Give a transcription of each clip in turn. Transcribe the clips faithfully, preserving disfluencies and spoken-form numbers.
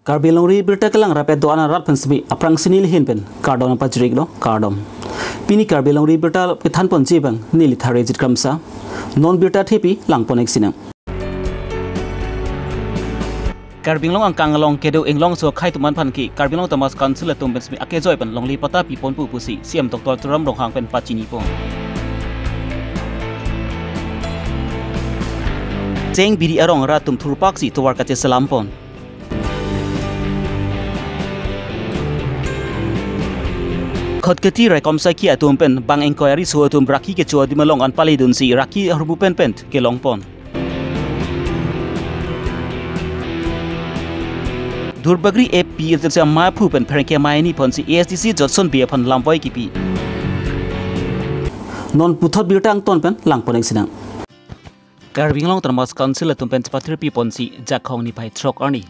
Karbi Longri Birta kelang rapet do-an arat pen semi aphrang si neli ahin pen kardom pajir-iklo, kardom. Pini Karbi Longri Birta kethan ponji abang neli Tharejit Kramsa. Non birta thepi lang pon-ik sinang. Karbi Anglong angkang along kedo inglong aso akhei atum aphan ke Karbi Anglong Autonomous Council atum pen semi akejoi pen longle patta pi ponpo pusi C M Doctor Tuliram Ronghang pen pachini pon. Cheng biri arong arat atum thurpaksi tovar kacheselam pon. Khatkhati raikom saikhi atum pen bang ingkoi ari aso atum rakhi kecho adim along an pali dunsi rakhi ahormu pen pen kelong pon. Duarbagori A P H L C amei aphu pen pherangke amei hini ponsi A S D C Jotson Bey aphan lamvoi kipi. Non puthot birta angton pen lang pon-ik sinang. Karbi Anglong Autonomous Council atum pen chepathir pi ponsi Jakhong niphai throk arni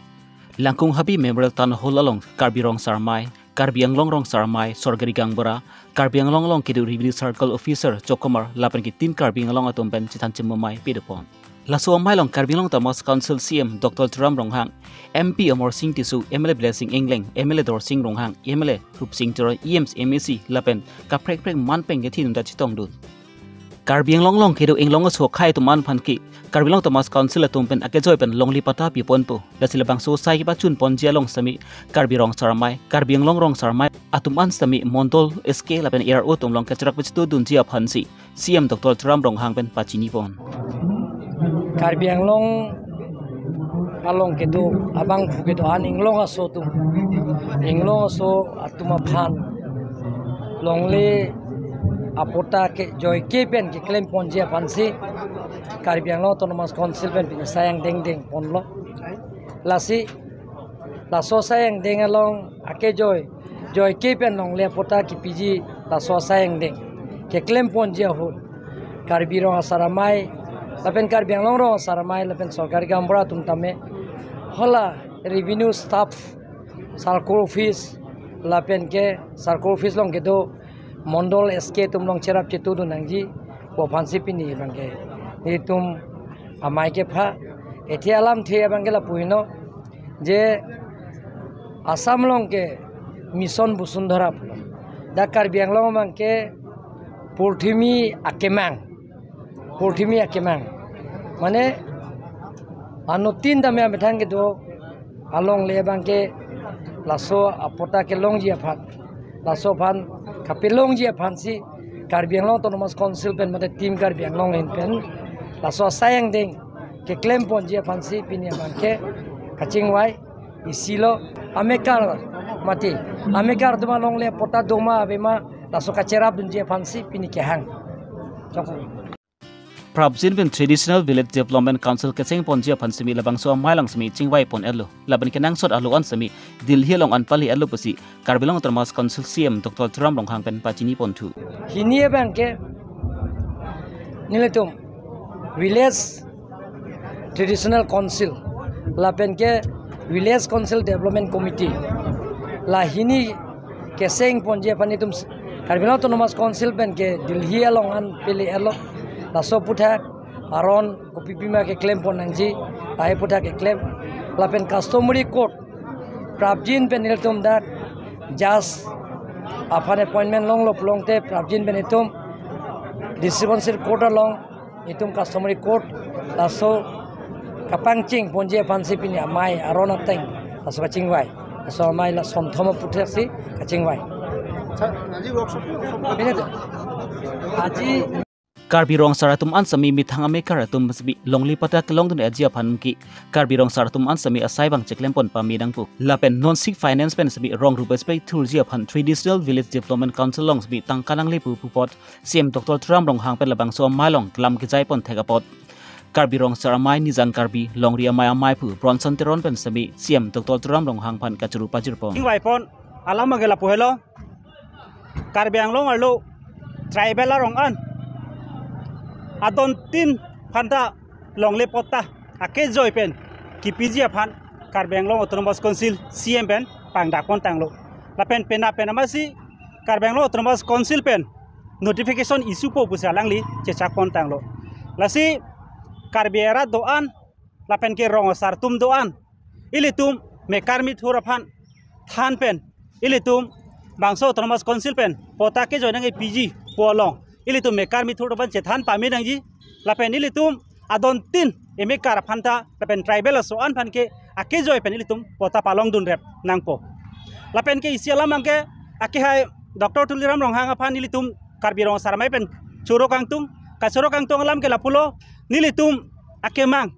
Langkung Habe Memorial Town Hall along Karbi Rong Asar Amei, Karbi Anglong Rong Asar Amei Sorgari Gaonbura, Karbi Anglong along kedo Revenue Circle Officer Chokomar lapen ke Team Karbi Anglong atum pen chethan chimum amei pado pon. Laso amei along Karbi Anglong Autonomous Council C M Doctor Tuliram Ronghang, M P Amarsing Tisso, M L A Blessing Engleng, M L A Dorsing Ronghang, M L A Rupsing Teron, E M C, M A C lapen kaprek prek man pen kethin unda chetongdun. Karbi Anglong along kedo inglong aso akhei atum aphan ke Karbi Anglong Autonomous Council atum pen akejoi pen longle patta pi ponpo. Lasi labangso asai kepachun ponji along semi Karbi Rong Asar Amei, Karbi Anglong Rong Asar Amei atum an semi Mondol S K lapen A R O atum along kacherap kachetu dunji aphansi C M Doctor Tuliram Ronghang pen pachini pon. Karbi Anglong along kedo abangphu kedo-an inglong aso atum, inglong aso atum aphan longle apatta kejoi ke pen keklem ponji aphansi Karbi Anglong Autonomous Council pen pini asai angdeng deng ponlo. Lasi laso asai angdeng along akejoi, joi ke pen longle apatta kipiji laso asai angdeng keklem ponji ahut Karbi Rong Asar Amei lapen Karbi Anglong Rong Asar Amei lapen Sorgari Gaonbura atum tame hala revenue staff, circle office lapen ke circle office along kedo Mondol S K atum along cherap chetu dun nangji pu aphansi pini abangke nelitum amei kepha. Ethe alamthe abangke lapu heno je Assam along ke Mission Basundhara pulo. Dak Karbi Anglong abangke purthimi akemang, purthimi akemang. Mane anuttin tame amethang kedo alongle abangke laso apatta kelongji aphan, laso aphan kapelongji aphansi Karbi Anglong Autonomous Council pen mate Team Karbi Anglong ahin pen laso asai angdeng keklem ponji aphansi pini abangke kachingvai isi lo. Amekar mati, amekar atum alongle apatta doma avema laso kacherap dunji aphansi pini kehang. Chokri. Prapjin pen Traditional Village Development Council kecheng ponji aphan semi labangso amei along semi chingvai pon-etlo. Lapen kenangsot alo an semi Delhi along an pali-etlo pusi Karbi Anglong Autonomous Council C M Doctor Tuliram Ronghang pen pachini ponthu. Hini abangke nelitum Village Traditional Council lapen ke Village Council Development Committee la hini kecheng ponji aphan itum Karbi Anglong Autonomous Council pen ke Delhi along an pele-etlo. Laso aputhak aron kopipima keklem pon nangji, lahai aputhak keklem. Lapen customary court prapjin pen nelitum dak judge aphan appointment longlo pulote prapjin pen itum District Council Court along itum customary court laso kapangcheng ponji aphansi pini amei aron ateng laso kachingvai. Laso amei la sonthom aputhaksi kachingvai. Sir, aji workshop, workshop. Pini to, aji Karbi Rong Asar atum an semi methang amekar atum semi longle patta kelongdun-etji aphan ke Karbi Rong Asar atum an semi asai abang cheklem pon pame nangpo. Lapen non sik finance pen semi rong rupees pai thurji aphan Traditional Village Development Council along semi tangka nangle pu pu apot C M Doctor Tuliram Ronghang pen labangso amei along kelam kejai pon thek apot Karbi Rong Asar Amei Nijang Karbi Longri Amei amei aphu Bronson Teron pen semi C M Doctor Tuliram Ronghang aphan kachuru pajir pon. Chingvai pon alam abangke lapu helo. Karbi Anglong arlo tribal arong an adontin aphanta longle patta akejoi pen kipiji aphan Karbi Anglong Autonomous Council C M pen pangdak pon tanglo. Lapen penap pen amatsi Karbi Anglong Autonomous Council pen notification issue po pusi alangli chechak pon tanglo. Lasi Karbi arat do-an lapen ke rong asar atum do-an, ilitum mekar mithur aphan than pen ilitum bangso Autonomous Council pen patta kejoi nangji P G pu along ilitum mekar mithur aphan chethan pame nangji, lapen ilitum adontin emekar aphan ta lapen tribal aso-an aphan ke akejoi pen ilitum patta palongdun rep nangpo. Lapen ke isi alam abang ke akehai Doctor Tuliram Ronghang aphan ilitum Karbi Rong Asar Amei pen choro kangtung, kachoro kangtung alam ke lapulo, nelitum akemang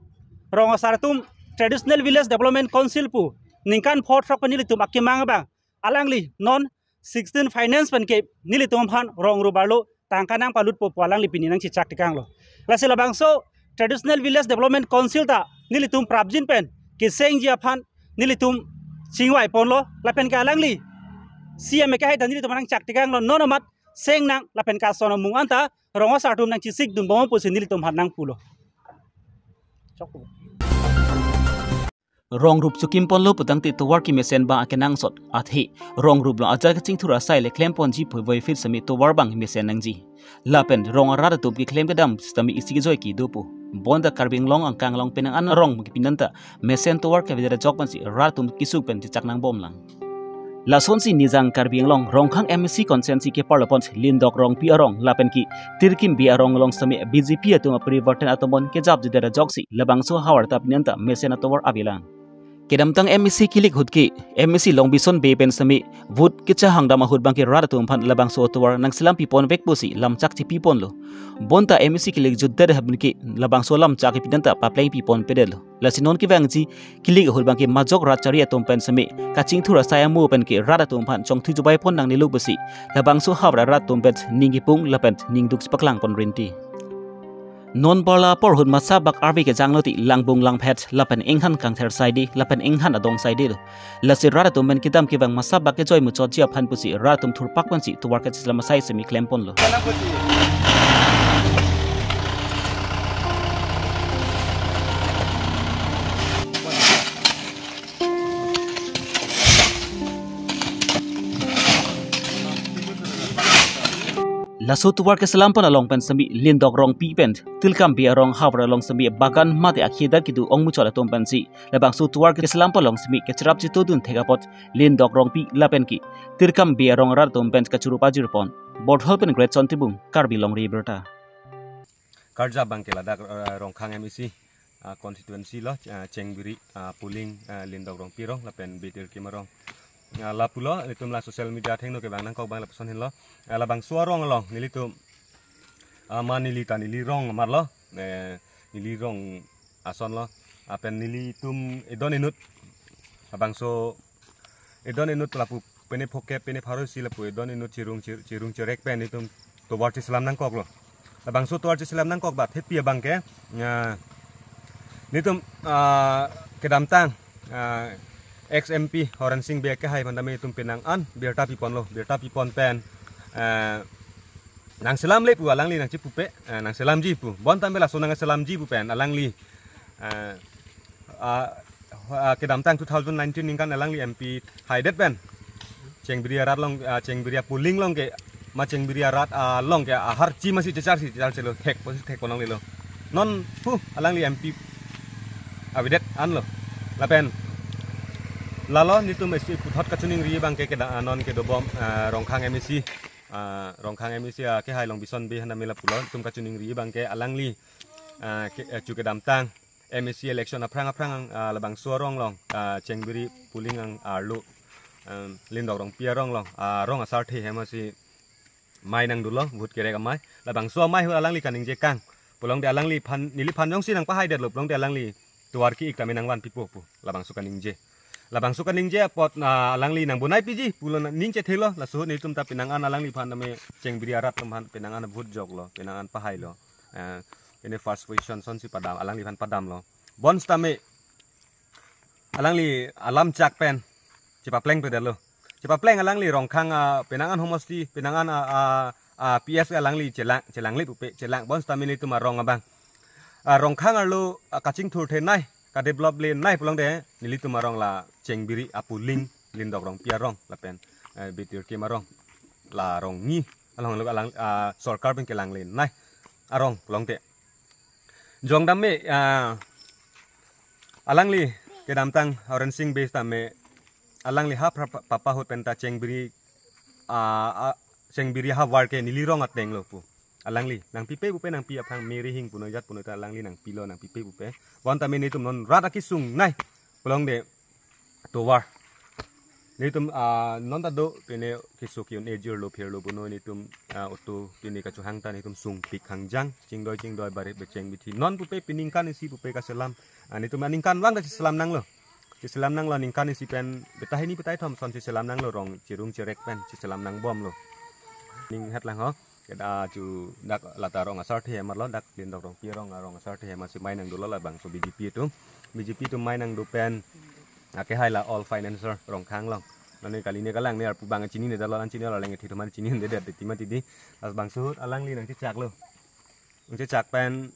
rong asar atum Traditional Village Development Council pu ningkan pho throk pen nelitum akemang abang alangli non sixteen finance pen ke nelitum aphan rong rup arlo tangka nangpalutpo pu alangli pini nangchechak tekanglo. Lasi labangso Traditional Village Development Council ta nelitum prapjin pen kesengji aphan nelitum chingvai ponlo, lapen ke alangli C M akehai ta nelitum nangchak tekanglo, non amat seng nang lapen ke ason amung anta rong asar atum nangchesikdun bom pusi nelitum aphan nangpulo. Rong rup chukim ponlo putangte tovar kemesen abang akenangsot, athe rong rup along ajat kachingthur asai le klemponji pu voiphit sitame tovar abang mesen nangji. Lapen rong arat atum keklem kedam sitame isi kejoi kedopo. Bonta Karbi Anglong angkang along penang an arong kepinanta mesen tovar kavedet ajok pensi rat atum kesung pen chechak nangbomlang. Lasonsi Nijang Karbi Anglong Rongkhang M A C constituency keparlo pon Lindok Rongpi arong lapen ke Tirkim Bey arong along sitame B J P atum aparivartan atomon kejapjedet ajoksi labangso ahavar ta pinanta mesen atovar avelang. Kedamtang M A C kilik ahut ke M A C Longbison Bey pen sitame vote kechahang dam ahut abang ke rat atum aphan labangso atovar nangselam pipon vekpo pusi lamchak chepi ponlo. Bonta M A C kilik jutdet ahut ke labangso lamchak ke pinanta papleng pipon pedetlo. Lasi non kevangji kilik ahut abang ke majok rat chari atum pen sitame kachingthur asai amo pen ke rat atum aphan chongthui chubai pon nangnelo pusi labangso ahavar arat atum pen ning kipung lapen ning duk chepaklang pon rinti. Non parla apor ahut masabak arve kejanglo ti langbung langphet lapen inghan kangther saide lapen inghan adong saidelo. Lasi rat atum pen kedam kevang masabak kejoi muchotji aphan pusi rat atum thurpak pensi tovar kacheselam asai sitame klemponlo. Laso tovar keselam pon along pen sitame Lindok Rongpi pen Tirkim Bey arong ahavar along sitame bagan mate akhei adak kedo ongmuchot atum pensi labangso tovar keselam pon along sitame kacherap chetodun thek apot Lindok Rongpi lapen ke Tirkim Bey arong arat atum pen kachoro pajir pon. Borthol pen Greatson Timung, Karbi Longri Abirta. Karja abang ke ladak, eh, Rongkhang M A C, ah, constituency lo, ah, Chengbiri, ah, polling, ah, Lindok Rongpi arong lapen Bey Tirkim arong. Ah, lapulo, itum la social media athengno kevang nangkok abang lapuson henlo. Ah, labangso arong along nelitum, ah, ma neli ta neli rong amarlo, eh, neli rong asonlo. Lapen nelitum edon inut labangso edon inut lapu pine phokep pine pharo isi lapu edon inut chirung chir-, chirung chirek pen itum tovar cheselam nangkoklo. Labangso tovar cheselam nangkok ba thepi abang ke, ah, nelitum, ah, kedamtang, ah, ex M P Horen Sing Bey akehai aphan tame itum penang an birta piponlo, birta pipon pen, ah, nangselamle pu alangli nangchipupe, ah, nangselamji pu. Bonta me laso nangselamji pu pen alangli, ah, ah, ah, kedamtang two thousand nineteen ningkan alangli M P haidet pen Chengbiri arat along, ah, Chengbiri apolling along ke, ma Chengbiri arat, ah, along ke ahar chi masi chechar si chechar chelo, thek posi thek ponong lelo. Non pu alangli M P avedet anlo. Lapen lalo nelitum isi puthot kachiningri abang ke keda-, ah, non kedobom, ah, Rongkhang M A C, ah, Rongkhang M A C akehai Longbison Bey aphan tame lapulo, itum kachiningri abang ke alangli, ah, ke, eh, chu kedamtang M A C election aphrang aphrang, ah, labangso arong along, ah, Chengbiri polling ang arlo, um, Lindok Rongpi arong along, ah, rong asar the hem asi mai nangdunlo, vote kerek amai. Labangso amai ahut alangli kaningje kang. Pulote alangliphan, neliphan jongsi nangpahaidetlo, pulote alangli tovar ki-ik tame nangvanpipo pu. Labangso kaningje. Labangso kaningje apot, ah, alangli nangbonai piji pulo na-, ning chethelo, laso ahut nelitum ta penang an alangliphan tame Chengbiri arat atum aphan penang an vote joklo, penang an pahailo. Eh, ini first position asonsi padam, alangliphan padamlo. Bonsitame alangli alamchak pen chepapleng pedetlo. Chepapleng alangli Rongkhang, ah, penang an homosti, penang an, ah, ah, ah, P S alangli chelang, chelangle pupe, chelang bonsitame nelitum arong abang. Ah, Rongkhang arlo, ah, kachingthur thenei, kadevelop lenei pulote nelitum arong la Chengbiri apolling Lindok Rongpi arong lapen, eh, Bey Tirkim arong. La arong ni along lo alang, ah, sorkar pen kelanglenei arong pulote. Jongdam me, ah, alangli kedamtang Horensing Bey tame alangli ha pra-, pa-, papa ahut pen ta Chengbiri, ah, ah, Chengbiri havar ke neli rong ateng lo pu. Alangli nangpipe pupe, nangpi aphrang Mary Hing punoi jat punoi ta alangli nangpilo, nangpipe pupe. Bonta me netum non rat akesung nai pulote tovar. Netum, ah, non ta do pine keso ke-un-e jirlo phirlo puno netum, ah, auto pine kachohang ta netum sungpik hangjang, chingdoi chingdoi barit becheng bithi. Non pupe peningkan isi pupe kaselam. Ah, netum aningkanvang ta chiselam nanglo. Chiselam nanglo ningkan isi pen, beta hini beta thom son chiselam nanglo, rong chirung chirek pen chiselam nangbomlo. Ning het lang ho. Keda chu dak lata rong asar the marlo, dak Lindok Rongpi arong, arong asar the ma si mai nangdolo labangso B J P atum. B J P atum mai nangdo pen, ake hai la all financer Rongkhang along. Nane kali ne kalang ne arpu bang chinine dalo, an chinine lo, leng thi thoma chinine det det tima tidi. Labangso ahut alangli nangchechaklo. Nangchechak pen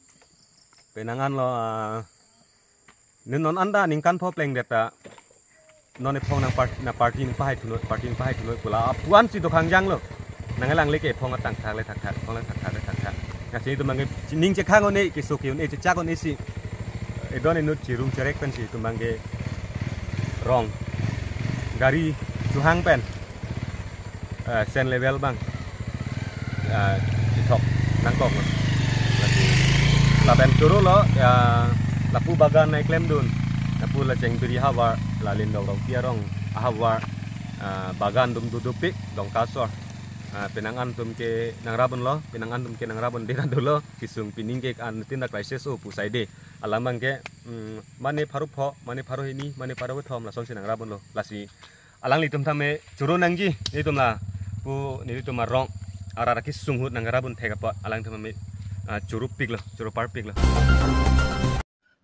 penang anlo, ah, ne non anta ningkan pho plengdet ta non ephong nang part-, na party nangpahai thunoi, party nangpahai thunoi pu la apuan si do hangjanglo. Nang alangle ke ephong atangthak le thakthak, ephong le thakthak le thakthak. Lasi itum abang ke ning chekhang un-e, keso ke-un-e, chechak un-e si, edon inut chirung chirek pen si itum abang ke rong gari chohang pen, eh, sand level abang, eh, chethok nangkok lo. Lasi lapen choro lo, ya, lapu bagan nangklemdun. Lapu la Chengbiri havar, la Lindok Rongpi arong ahavar, eh, bagan atum dodopik, dongka asor. Eh, penang an atum ke nangrap unlo, penang an atum ke nangrap un dera dolo, kesung pining ke an tin da crisis o pu saide. Alam abang ke, mm, mane pharo pho, mane pharo hini, mane pharo thom lason si nangrap unlo. Lasi alanglitum tame choro nangji, netum lapu netum arong arat akesung ahut nangrap un thek apot alangtum tame, ah, choro piklo, choro parpiklo.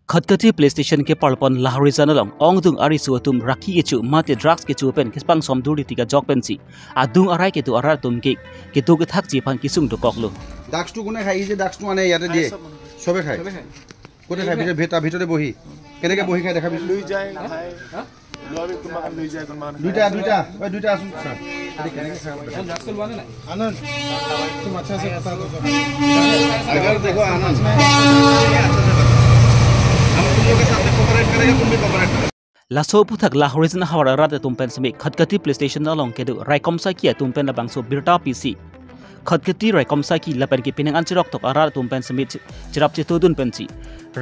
Khatkhati Police Station keparlopon Lahorijan along ongdung ariso atum rakhi kecho mate drugs kecho pen kepangsom dur titi kajok pensi adung arai kedo arat atum ke kedo kethakji aphan kesung dokoklo. ড্ৰাগছটো কোনে খায়? এই যে ড্ৰাগছটো আনে ইয়াতে দিয়ে, চবে খায়। কোনে খায়? ভিতৰত, ভিতৰত বহি। কেনেকে বহি খায় দেখাবিচোন। লৈ যায়, নাখায়। হা? লৈ কোনোবা এখন লৈ যায়, কোনোবা এখন দুইটা, খায়। দুইটা। ঐ, দুইটা আচোন, ছাৰ। এইটো কেনেকে খায়? আনন্দ, তুম আচ্ছা সে বতা দো। আগাৰ দেখো, আনন্দ। হম তুম লোগ কে সাথ মে কোঅপাৰেট কৰেগা, তুম ভি কোঅপাৰেট কৰো। Laso aphuthak Lahorijan ahavar arat atum pen seme Khatkhati Police Station along kedo raikom saiki atum pen labangso birta pisi Khatkhati raikom saiki lapen ke penang an cherok tok arat atum pen seme che-, cherap chetodun pensi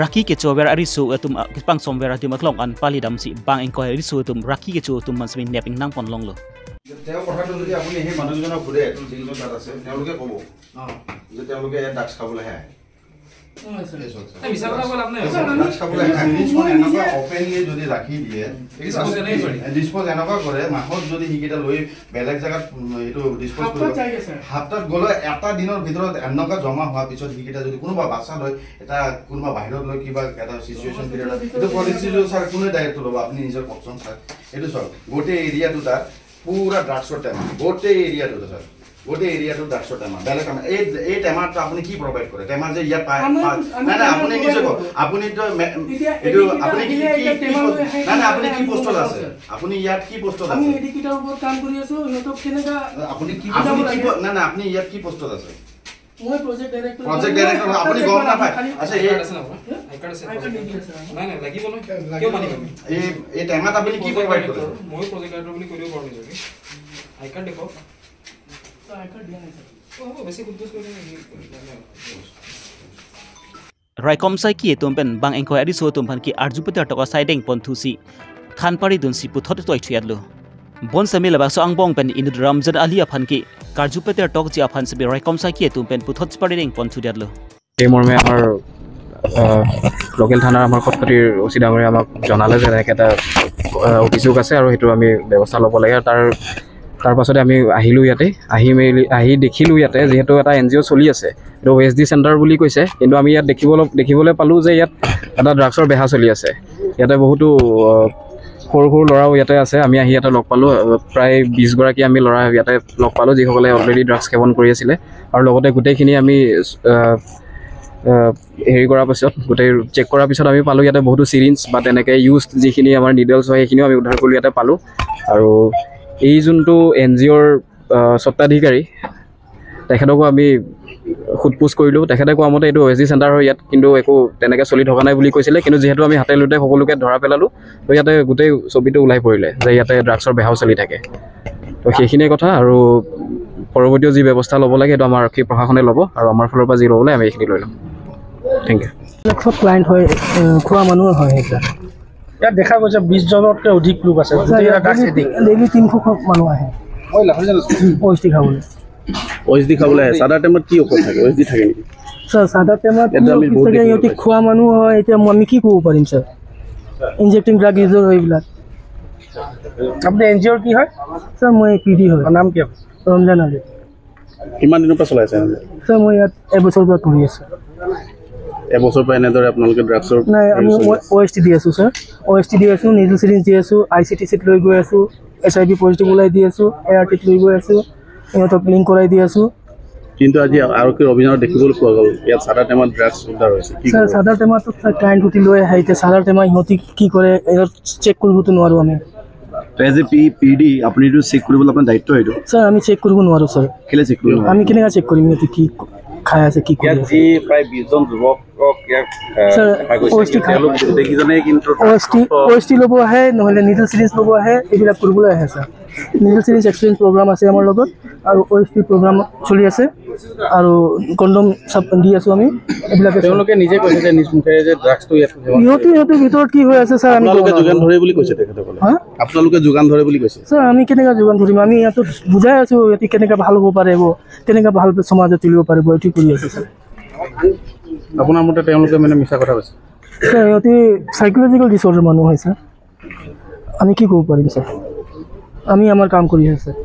rakhi kechover ariso atum a-, kepangsomver adim aklong an palidamsi bang ingkoi ariso atum rakhi kecho atum man seme neping nangpon longlo. যে তেওঁ কথাটো যদি আপুনি সেই মানুহকেইজনক সোধে, যিকেইজন তাত আছে, তেওঁলোকে ক'ব যে তেওঁলোকে ইয়াত ড্ৰাগছ খাবলৈহে আহে। এই মিছা কথা কৈ লাভ নাই। ড্ৰাগছ খাবলৈ আহে। লিষ্টখন এনেকুৱা অপেনলি যদি ৰাখি দিয়ে, ডিছপ'জ এনেকৈ কৰে। ডিছপ'জ এনেকুৱা কৰে, মাহত যদি সেইকেইটা লৈ বেলেগ জেগাত, উম, এইটো ডিছপ'জ কৰিব। হাপ্তাত গ'লে এটা দিনৰ ভিতৰত এনেকুৱা জমা হোৱাৰ পিছত সেইকেইটা যদি কোনোবা বাচ্ছা লৈ, এটা কোনোবা বাহিৰত লৈ কিবা এটা চিচুৱেশ্যন ক্ৰিয়েট হয়, এইটো পলিচিটো ছাৰ কোনে দায়িত্ব ল'ব? আপুনি নিজে কওকচোন ছাৰ। এইটো চাওক, গোটেই এৰিয়াটো তাত পুৰা ড্ৰাগছৰ টেমা, গোটেই এৰিয়াটো ছাৰ, গোটেই এৰিয়াটো ড্ৰাগছৰ টেমা, বেলেগ টেমা। এই, এই টেমাটো আপুনি কি প্ৰভাইড কৰে? টেমা যে ইয়াত পায়, আমাৰ পায়। নাই, নাই, টেমা আপুনি নিজে কওক। Provider। আপুনি তো মে-, এতিয়া এইটো এডিকেইটা আপুনি কি, আহিলে কি, এতিয়া কি টেমা পষ্ট-, লৈ আহে, নাই, নাই, আপুনি কি পষ্টত আছে? ছাৰ। আপুনি ইয়াত কি পষ্টত আছে? আমি এডিকেইটাৰ ওপৰত কাম কৰি আছো, সিহঁতক কেনেকা আপুনি কি, আপুনি কি প-, নাই, নাই, আপুনি ইয়াত কি পষ্টত আছে? মই প্ৰজেক্ট ডাইৰেক্টৰ। প্ৰজেক্ট ডাইৰেক্টৰ হয়, আপুনি গম নাপায়। আচ্ছা, এই আই কাৰ্ড আছে নে আপোনাৰ? আই কাৰ্ড আছে? আই কাৰ্ড নিদিয়ে, ছাৰ। নাই, নাই, লাগিব নহয়। কিয় মানিব? এই, এই টেমাত আপুনি কি প্ৰভাইড কৰে? ময়ো প্ৰজেক্ট ডাইৰেক্টৰ বুলি কৈ দিব পাৰোঁ নিজকে। আই কাৰ্ড দেখুৱাওক। ছাৰ, আই কাৰ্ড দিয়া নাই, ছাৰ। অ, হ'ব, বেছি সোধ পোছ কৰি থাকিলে হেৰি নাই, নাই। Raikom saiki atum pen bang ingkoi ariso atum aphan ke arju peter tok asai deng pon thusi than pari dunsi puthot toi thuyatlo. Bonseme labangso angbong pen inut Ramjan Ali aphan ke karju peter tokji aphan sebe raikom saiki atum pen puthot pari deng pon thuyatlo. এই মৰ্মে আমাৰ, আহ, লোকেল থানাৰ আমাৰ খটখটিৰ অ চি ডাঙৰীয়া আমাক জনালে যে এনেকৈ এটা, আহ, অভিযোগ আছে আৰু সেইটো আমি ব্যৱস্থা ল'ব লাগে। আৰু তাৰ, তাৰ পাছতে আমি আহিলোঁ ইয়াতে, আহি মেলি, আহি দেখিলোঁ ইয়াতে যিহেতু এটা এন জি অ' চলি আছে, এইটো অ' এছ ডি চেণ্টাৰ বুলি কৈছে, কিন্তু আমি ইয়াত দেখিবলৈ, দেখিবলৈ পালোঁ যে ইয়াত এটা ড্ৰাগছৰ বেহা চলি আছে। ইয়াতে বহুতো, আহ, সৰু সৰু ল'ৰাও ইয়াতে আছে। আমি আহি ইয়াতে লগ পালোঁ, আহ, প্ৰায় বিছ গৰাকী আমি ল'ৰা ইয়াতে লগ পালোঁ, যিসকলে অলৰেডি ড্ৰাগছ সেৱন কৰি আছিলে। আৰু লগতে গোটেইখিনি আমি, আহ, আহ, হেৰি কৰাৰ পিছত, গোটেই চেক কৰাৰ পিছত আমি পালোঁ ইয়াতে বহুতো চিৰিঞ্জ বা তেনেকৈ ইউজড যিখিনি আমাৰ নিডলছ হয়, সেইখিনিও আমি উদ্ধাৰ কৰিলোঁ, ইয়াতে পালোঁ। আৰু এই যোনটো এন জি অ'ৰ, আহ, স্বত্বাধিকাৰী, তেখেতকো আমি সোধ পোছ কৰিলোঁ। তেখেতে কোৱা মতে এইটো অ' এছ ডি চেণ্টাৰ হয়, ইয়াত কিন্তু একো তেনেকৈ চলি থকা নাই বুলি কৈছিলে। কিন্তু যিহেতু আমি হাতে লোতে সকলোকে ধৰা পেলালোঁ, তো ইয়াতে গোটেই ছবিটো ওলাই পৰিলে যে ইয়াতে ড্ৰাগছৰ বেহাও চলি থাকে। তো সেইখিনিয়ে কথা। আৰু পৰৱৰ্তীও যি ব্যৱস্থা ল'ব লাগে, এইটো আমাৰ আৰক্ষী প্ৰশাসনে ল'ব আৰু আমাৰ ফালৰ পৰা যি ল'ব লাগে, আমি এইখিনি লৈ ল'ম। Thank you. এইবিলাক চব ক্লায়েণ্ট হয়, এ, খোৱা মানুহ হয় সেইবিলাক। ইয়াত দেখা গৈছে বিশ জনতকৈ অধিক লোক আছে, গোটেই এটা ড্ৰাগছ ডেইলি, এডিক্ট। ডেইলি তিনিশ মানুহ আহে। অ' এছ ডি খাবলৈ। অ' এছ ডি খাবলৈ আহে। চাদাৰ টাইমত কি ঔষধ থাকে? অ' এছ ডি থাকে নেকি? ছাৰ, চাদাৰ টাইমত কি ঔষধ থাকে? সিহঁতি খোৱা মানুহ হয়, এতিয়া আমি কি ক'ব পাৰিম ছাৰ? ইনজেক্টিং ড্ৰাগ ইউজাৰ হয় এইবিলাক। আপুনি এন জি অ'ৰ কি হয়? ছাৰ, মই পি ডি হয়। নাম কি আপোনাৰ? ৰমজান আলী। কিমান দিনৰ পৰা চলাই আছে? ছাৰ, মই ইয়াত এবছৰৰ পৰা কৰি আছোঁ। এবছৰৰ পৰা এনেদৰে আপোনালোকে ড্ৰাগছৰ নাই, আমি অ' এছ টি দি আছোঁ ছাৰ। অ' এছ টি দি আছোঁ, নিডল চিৰিঞ্জ দি আছোঁ, আই চি টি চিত লৈ গৈ আছোঁ, এইচ আই ভি পজিটিভ ওলাই দি আছোঁ, এ আৰ টিত লৈ গৈ আছোঁ, সিহঁতক লিংক কৰাই দি আছোঁ। কিন্তু আজি আৰক্ষীৰ অভিযানত দেখিবলৈ পোৱা গ'ল, ইয়াত চাদাৰ টেমাত ড্ৰাগছ উদ্ধাৰ হৈছে। কি ছাৰ, ক'ব? চাদাৰ টেমাত ছাৰ ক্লায়েণ্ট উঠি লৈ আহে, এতিয়া চাদাৰ টেমা সিহঁতি কি কৰে, এইটো চেক কৰিবতো নোৱাৰোঁ আমি। তো as A P, P D, আপুনিতো চেক কৰিবলৈ আপোনাৰ দায়িত্ব এইটো। ছাৰ, আমি চেক কৰিব নোৱাৰোঁ ছাৰ। কেলে চেক কৰিব নোৱাৰে? আমি কেনেকৈ চেক কৰিম সিহঁতে কি খাই আছে, কি কৰি আছে? ইয়াত যি প্ৰায় বিশ জন যুৱকক ইয়াত, এ, ছাৰ, দেখা গৈছে। অ' এছ টি খাই তেওঁলোক গোটেইকেইজনে কিন্তু অ' এছ টি, অ' এছ টি ল'ব আহে, নহ'লে নিডল চিৰিঞ্জ ল'ব আহে, এইবিলাক কৰিবলৈ আহে sir. Needle syringe exchange programme আছে আমাৰ লগত আৰু অ' এছ টি প্ৰগ্ৰাম চলি আছে আৰু কণ্ডম চাপ দি আছোঁ আমি, এইবিলাকে ছাৰ। তেওঁলোকে নিজে কৈছে যে নিজ মুখেৰে যে ড্ৰাগছটো ইয়াত সেৱন সিহঁতে, সিহঁতৰ ভিতৰত কি হৈ আছে ছাৰ, আমি ক'ব আপোনালোকে যোগান নোৱাৰোঁ। ধৰে বুলি কৈছে তেখেতসকলে? হা? আপোনালোকে যোগান ধৰে বুলি কৈছে? ছাৰ, আমি কেনেকৈ যোগান ধৰিম? আমি ইয়াতো বুজাই আছোঁ, ইয়াতে কেনেকৈ ভাল হ'ব পাৰিব, কেনেকৈ ভাল সমাজত চলিব পাৰিব, এইটো কৰি আছোঁ ছাৰ। আপোনাৰ মতে তেওঁলোকে মানে মিছা কথা কৈছে? ছাৰ, সিহঁতে চাইক'লজিকেল ডিছঅৰ্ডাৰ মানুহ হয় ছাৰ। আমি কি ক'ব পাৰিম ছাৰ? আমি আমাৰ কাম কৰি আছোঁ sir.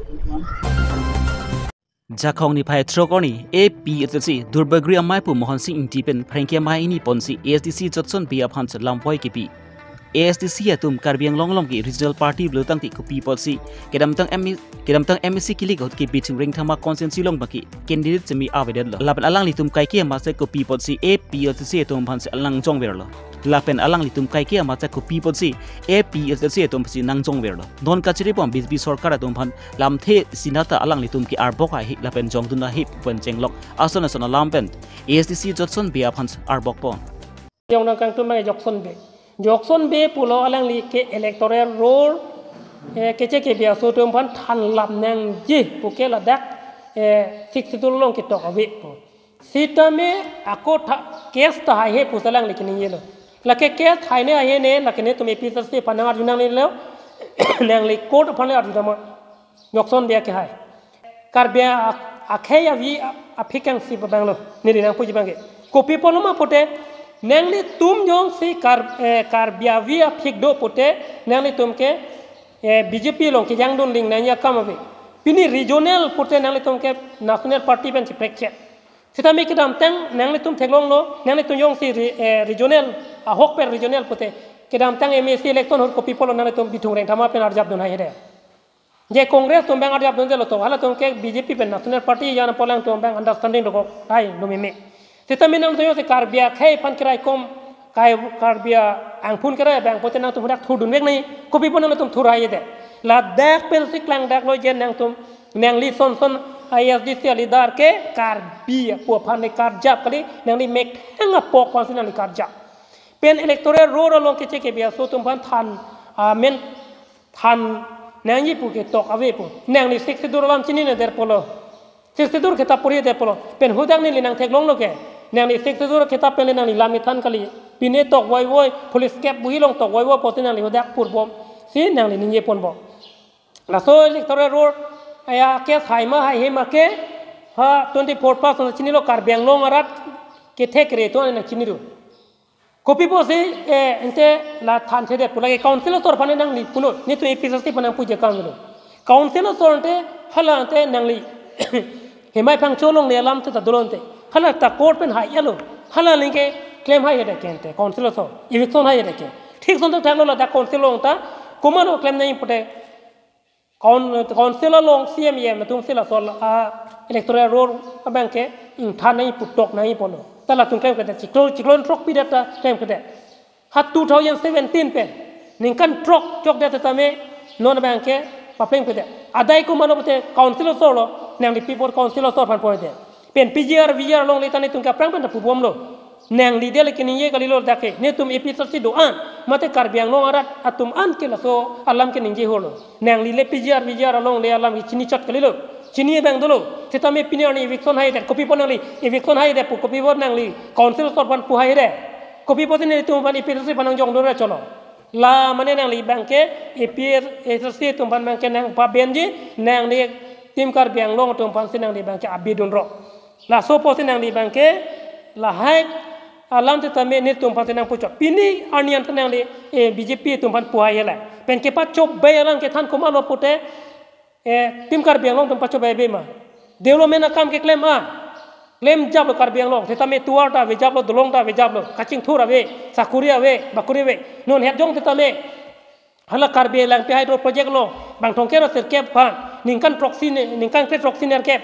Jakhong niphai throk arni A P H L C Durbagori amei pu Mohon Sing Ingti pen phrengke amei hini ponsi A S D C Jotson Bey aphan lamvoi kipi. A S D C atum Karbi Anglong along ke regional party pulo tangte kopi apotsi kedamtang M A, kedamtang M A C kilik ahut ke Bithung Rengthama constituency along abangke candidate semi avedetlo. Lapen alanglitum kaike amatsi kopi apotsi A P H L C atum aphansi alang jongverlo. Lapen alanglitum kaike amatsi kopi apotsi A P H L C atum aphansi nang jongverlo. Non kachiri pon B J P sorkar atum aphan lamthe sinata alanglitum ke arbok ahi lapen jongdun ahi pen chenglok ason ason alam pen A S D C Jotson Bey aphan arbok pon. Jong nang kangtum nang Jokson Bey. Jokson Bey pulo alangli ke electoral roll, eh, keche ke biaso atum aphan than lam nangji pu ke ladak, eh, Sixth Schedule along ketok ave pu. Sitame ako tha, case ta haihe pusi alangli keningjelo. Lake case haine haine, lake netum A P H L C aphan nang arju nangnelo, nangli court aphan le arju dama. Jokson Bey ke hai. Karbi a-, akhei avi a-, aphik angsi abang lo, neli nangpuji abangke. Kopi apotlo ma pute, nanglitum jongsi Kar-, eh, Karbi avi aphik do pute, nanglitum ke, eh, B J P along kejangdun ling nangji akam ave. Pini regional pute nanglitum ke national party pen chiprekche. Sitame kedamtang nanglitum theklonglo, nanglitum jongsi re-, eh, regional, ahok pen regional pute, kedamtang M A C election ahut kopi apotlo nanglitum Bithung Rengthama pen arjapdun haihede. Je Congress atum abang arjapdunde lo to, halatum ke B J P pen national party jan apot alangtum abang understanding dokok, dai, do meme. Sitame nangtum jongsi Karbi akhei aphan keraikom, kai Karbi angphun kerai abang pute nangtum hadak thurdunvek nangji, kopi apot nangtum thur haihede. Ladak pensi klangdaklo je nangtum, nangli son son A S D C aleader ke Karbi apo aphan le karjap kali, nangli methang apok aphansi nangli karjap. Pen electoral roll along keche ke biaso atum aphan than, ah, men than nangji pu ketok ave pu. Nangli Sixth Schedule alam chinine det pulo. Sixth Schedule kitap pori det pulo. Pen hadak neli nang theklonglo ke. Nangli Sixth Schedule kitap pen le nangli lam kethan kali. Pine tok voivoi, police cap buhi along tok voivoi pusi nangli hadak purbom. Si nangli ningje ponbom. Laso electoral roll, aya case hai ma haihe ma ke, ha twenty-four plus nang chinilo Karbi Anglong arat kethek re to nang chini do. Kopi apotsi, eh, ante la thanthedet pu lake council asor aphan nangli punon, netum A P H L C aphan nangpuji akam lo. Council asor ante hala ante nangli hemai phangcho along le alam te ta dolo ante. Hala ta court pen hailo. Hala lingke claim haihede ke ante council asor. Eviction haihede ke. Thik son ta thanglo ladak council along ta. Komatlo claim nangji pute. Coun-, council along C M E M atum si laso a electoral roll abangke ingthan nangji pu tok nangji pulo. Ta latum klemkledet chiklo, chiklo throk pidet ta klemkledet. Ha two thousand seventeen pen ningkan throk chokdet tame non abangke paplemkledet. Adai komatlo pute council asor lo, nangli pi apot council asor aphan poidet. Pen P G R, V G R alongle ta netum ke aphrang pen ta pubomlo. Nangli dele keningje kalilo dak ke. Netum A P H L C do-an, mate Karbi Anglong arat atum an ke laso alam keningje holo. Nangli le P G R, V G R alongle alam ke chini chot kalilo. Chini abang dolo. Sitame pini arni eviction haidet. Kopi apot nangli eviction haidet pu, kopi apot nangli council sor aphan pu haidet. Kopi apot si netum aphan A P H L C aphan nangjong dora cholo. La mane nangli abang ke A P H L C atum aphan abang ke nangpabenji, nangli Team Karbi Anglong atum aphan si nangli abang ke abidun ro. Laso apot si nangli abang ke lahai alam sitame netum aphan si nangpuchot. Pini arni anta nangli, eh, B J P atum aphan pu hai hela. Pen kepachobei alam kethan komatlo pute, eh, Team Karbi Anglong atum pachobei ave ma? Development akam keklem an, klem japlo Karbi Anglong. Sitame tovar ta ave japlo, dolong ta ave japlo, kachingthur ave, sakuri ave, bakuri ave. Non het jong sitame hala Karbi Langpi Hydro Project along bang thomkep ra sirkep aphan ningkan throksi ne, ningkan kre throksi nerkep.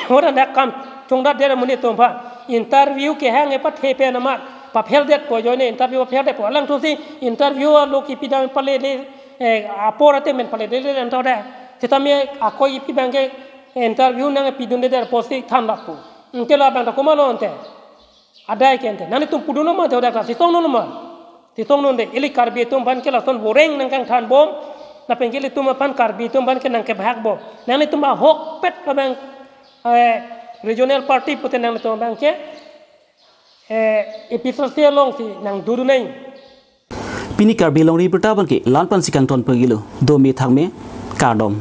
Hoda dak kam chongdat der amonit atum aphan. Interview kehang e pathe pen amat papheldetpo, ajoine interview papheldetpo. Alangthusi interview alo kipi dam pale le, eh, apor ate men pale le le anta da. Sitame akoi kipi abang ke interview nangpidunde der apotsi than lapu. Ante la abang ta komatlo ante? Adai ke ante. Nanglitum pudunlo ma te hoda klasi song nonlo ma? Sitong nonde, ili Karbi atum aphan ke lason boreng nangkangthanbom, lapen ke ilitum aphan Karbi atum aphan ke nangkebahakbom. Nanglitum ahokpet abang, eh, regional party pute nanglitum abang ke, eh, A P H L C alongsi nangdodun nang. Pini Karbi Longri Abirta abang ke la-an pensi kangton pagilo, dome thakme, kardom.